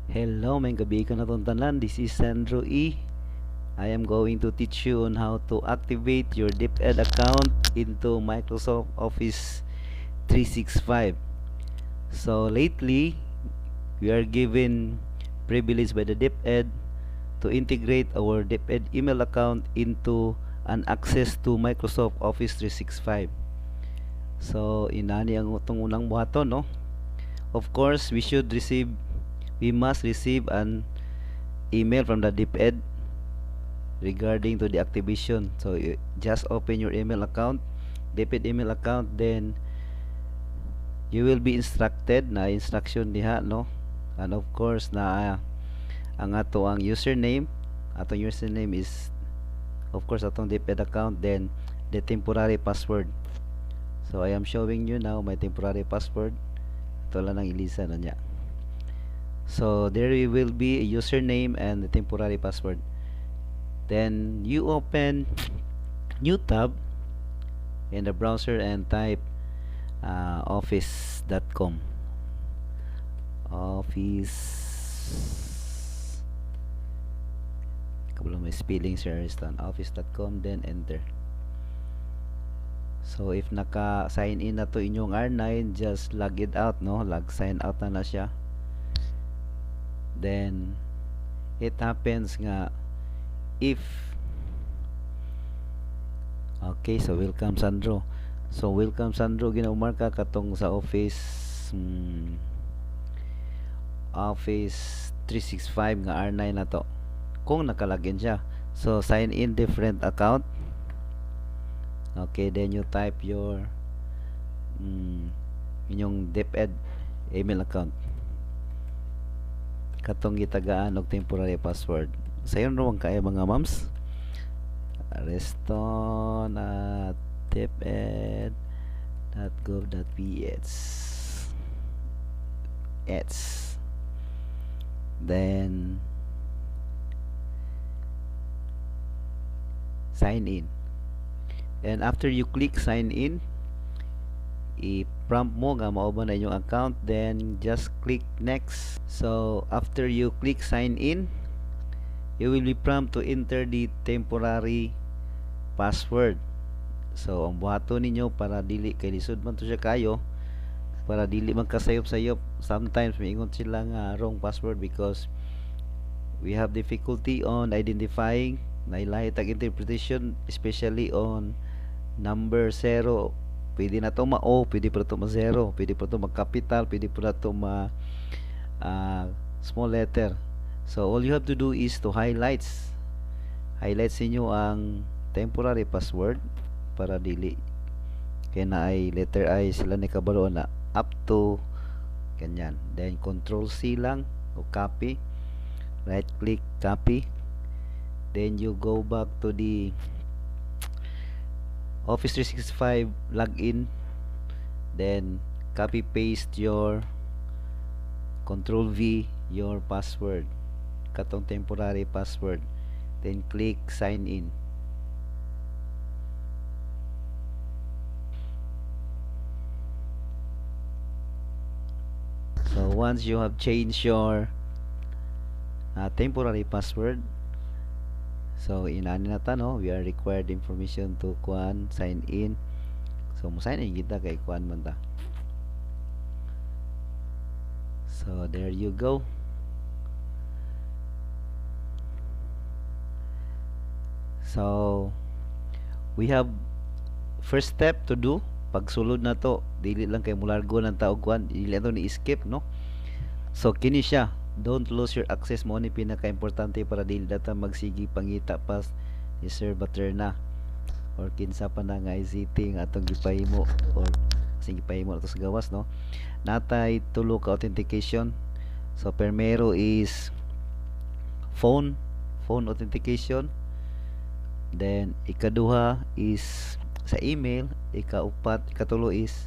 Hello, maayong gabii kanatong tanan. This is Sandro E. I am going to teach you on how to activate your DepEd account into Microsoft Office 365. So lately, we are given privilege by the DepEd to integrate our DepEd email account into an access to Microsoft Office 365. So, inani ang atong unang buhaton, no? Of course, we must receive an email from the DepEd regarding to the activation. So, you just open your email account, DepEd email account, then you will be instructed na instruction diha, no? And of course, na ang ato ang username, atong username is of course atong DepEd account, then the temporary password. So I am showing you now my temporary password. Ito lang ang ilisa na niya. So there will be a username and the temporary password. Then you open new tab in the browser and type office.com, office, kabalo may spelling, sir Ariston, office.com, then enter. So if naka sign in na to inyong R9, just log it out, no? Log sign out na na siya. Then it happens nga if, okay, so welcome, Sandro. So welcome, Sandro, ginaumarka katong sa Office, Office 365 nga R9 na to kung nakalagin siya. So sign in different account. Okay, then you type your inyong DepEd email account katong gitagaan og temporary password. Sayon ra kaayo, mga ma'ams. ariston@deped.gov.ph s, then sign in. And after you click sign in, i-prompt mo nga mao ba na inyong account, then just click next. So after you click sign in, you will be prompt to enter the temporary password. So ang buhaton ninyo para dili, kay lisod man to siya kayo, para dili man kasayop-sayop, sometimes miingon sila nga wrong password because we have difficulty on identifying, nailahi tag interpretation, especially on number 0. Pwede na to ma-O, pwede pa to ma-0, pwede pa to ma-capital, pwede pa to ma small letter. So all you have to do is to highlights ninyo ang temporary password para dili kay na ay letter I sila ni kabalo na up to ganyan. Then control C lang o copy, right click, copy. Then you go back to the Office 365 login, then copy paste your, control V your password, katong temporary password, then click sign in. So once you have changed your temporary password, so inani na ta, no? We are required information to kuan sign in. So mo sign in kita kay kuan man ta. So there you go. So we have first step to do pagsulod na to, dili lang kay mulargo ng tao kuan, dili to ni skip, no? So kini siya, don't lose your access, mo ni pinaka-importante para dili data magsigi pangita pa ni Sir Baterna or kinsa pa na nga ICT nga atong gipahimo or sige gipahimo nato sa gawas, no? Natay tulo ka authentication. So primero is phone authentication, then ikaduha is sa email, ikaupat, ikatulo is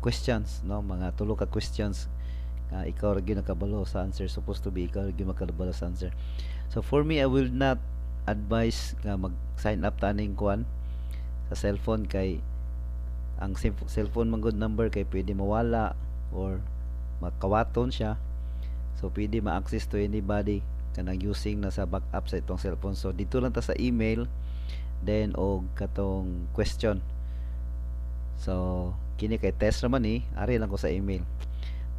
questions, no? Mga tulo ka questions, ikaw ra gyud nakabalo sa answer, supposed to be ikaw ra gyud makabalo sa answer. So for me, I will not advise nga mag sign up taning kuan sa cellphone kay ang cellphone man good number kay pwede mawala or makawaton siya. So pwede ma-access to anybody kanang using na sa backup sa itong cellphone. So dito lang ta sa email, then og katong question. So kini kay test naman ni, ari lang ko sa email.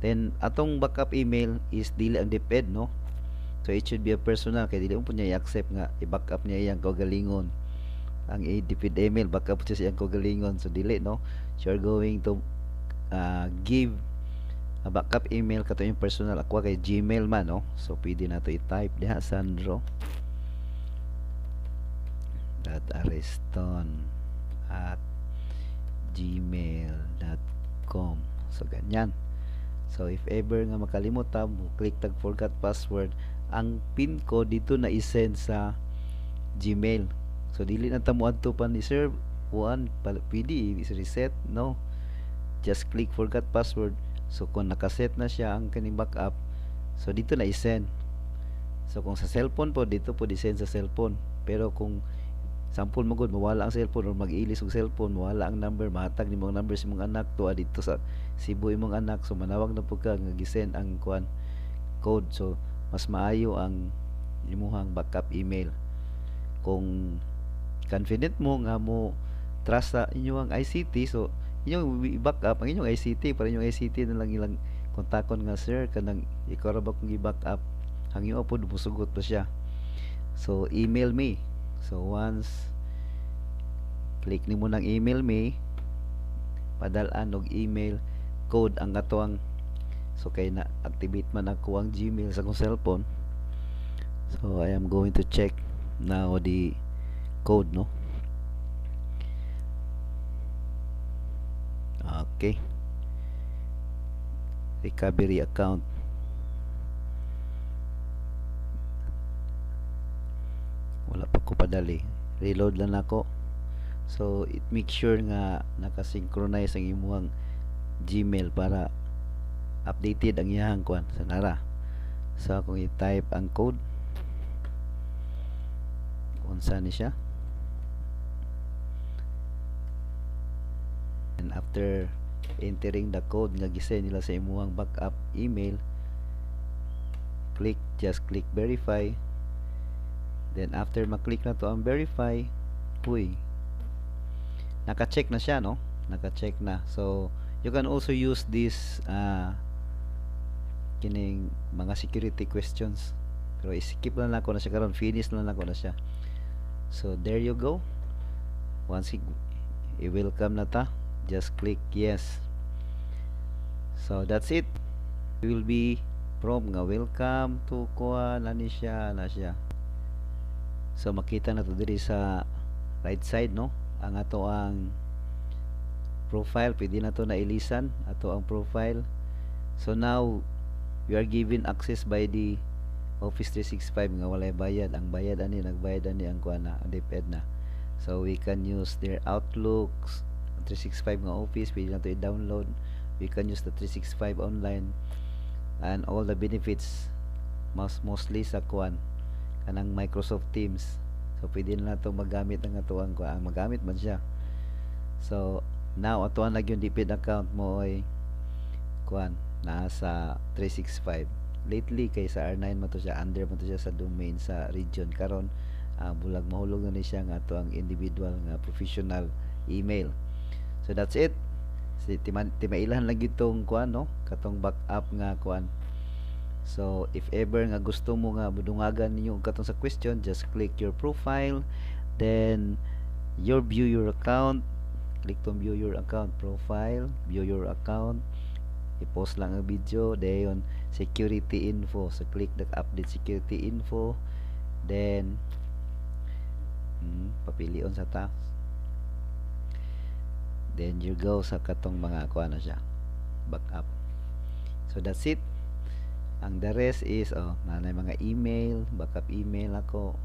Then atong backup email is dili ang DepEd, no? So it should be a personal kay dili mo po niya i-accept nga i-backup niya iyang kaugalingon. Ang DepEd email, backup siya sa iyang kaugalingon. So dili, no? So you're going to give a backup email kato yung personal. Ako kay Gmail man, no? So pwede na to i-type diha, sandro.ariston@gmail.com. So ganyan. So if ever nga makalimot ta mo click tag forgot password, ang PIN code dito na i-send sa Gmail. So dili na ta mo adto pa ni sir kuan, pwede i-reset, no? Just click forgot password. So kung nakaset na siya ang kaning backup, so dito na i-send. So kung sa cellphone po, dito po i-send sa cellphone. Pero kung sample mo gud mawala ang cellphone or mag-ilis og cellphone, mawala ang number, mahatag nimo ang number sa imong anak tuwa dito sa Cebu imong anak, so manawag na pud ka nga gi-send ang kuan code. So mas maayo ang imuhang backup email. Kung confident mo nga mo trust sa inyong ICT, so inyong i-backup ang inyong ICT para inyong ICT na lang ilang kontakon nga, "Sir, kanang ikaw ra ba kung i-backup?" Hangyo pod musugot pa siya. So email me. So once click nimo ng email me, padal-an og email code ang katuang. So kay na activate man ako ang Gmail sa akong cellphone. So I am going to check now the code, no? Okay, recovery account. Wala pa ko padali, reload lang nako. So it make sure nga naka-synchronize ang imuhang Gmail para updated ang iyang kuan sa nara. So akong i-type ang code, unsa ni siya, and after entering the code nga gisend nila sa imuhang backup email, click, just click verify. Then after ma-click na to ang verify, huy, naka-check na siya, no? Naka-check na. So you can also use this kining mga security questions, pero i-skip lang nako na siya karon, finish lang nako na siya. So there you go. Once i-welcome na ta, just click yes. So that's it. It will be prompt nga welcome to kuan ani siya na siya. So makita na to diri sa right side, no? Ang ato ang profile, pwede na to na ilisan ato ang profile. So now we are given access by the Office 365 nga walay bayad. Ang bayad ani, nagbayad ani ang kuan na, ang DepEd na. So we can use their Outlooks 365 nga Office, pwede na to i-download. We can use the 365 online and all the benefits, mas mostly sa kuan kanang Microsoft Teams. So pwede na nato magamit ang atuang kuan, magamit man siya. So now atuan lang yung DepEd account mo ay kuan naa sa 365. Lately kay sa R9 man to siya, under man to siya sa domain sa region. Karon bulag mahulog na ni siya nga ato ang individual nga professional email. So that's it. Si timailan lang gitong kuan, no, katong backup nga kuan. So if ever nga gusto mo nga budungagan ninyo katong sa question, just click your profile, then your view your account, click to view your account, profile, view your account, i-post lang ang video, then security info. So click the update security info, then papilion sa task, then you go sa katong mga kuan na siya, backup. So that's it. Ang the rest is oh, nanay mga email, backup email ako,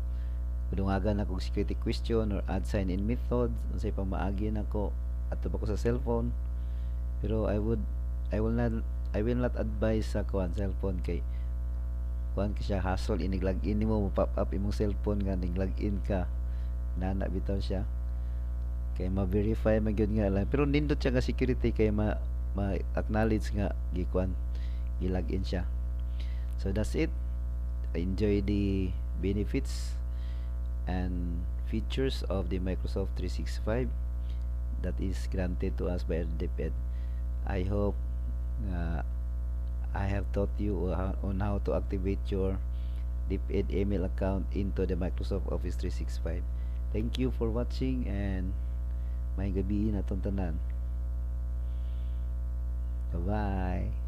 dungagan ako security question or add sign in method, unsay pamaagi nako adto ba ko sa cellphone. Pero I will not advise sa kuan cellphone kay kuan ka siya hassle, inig login nimo mo pop up imong cellphone nga ning login ka, nana bitaw siya kay ma-verify man gyud nga lang. Pero nindot siya nga security kay ma-acknowledge nga gikuan, gi-login siya. So that's it. Enjoy the benefits and features of the Microsoft 365 that is granted to us by DepEd. I hope I have taught you on how to activate your DepEd email account into the Microsoft Office 365. Thank you for watching and maayong gabii natong tanan. Bye-bye.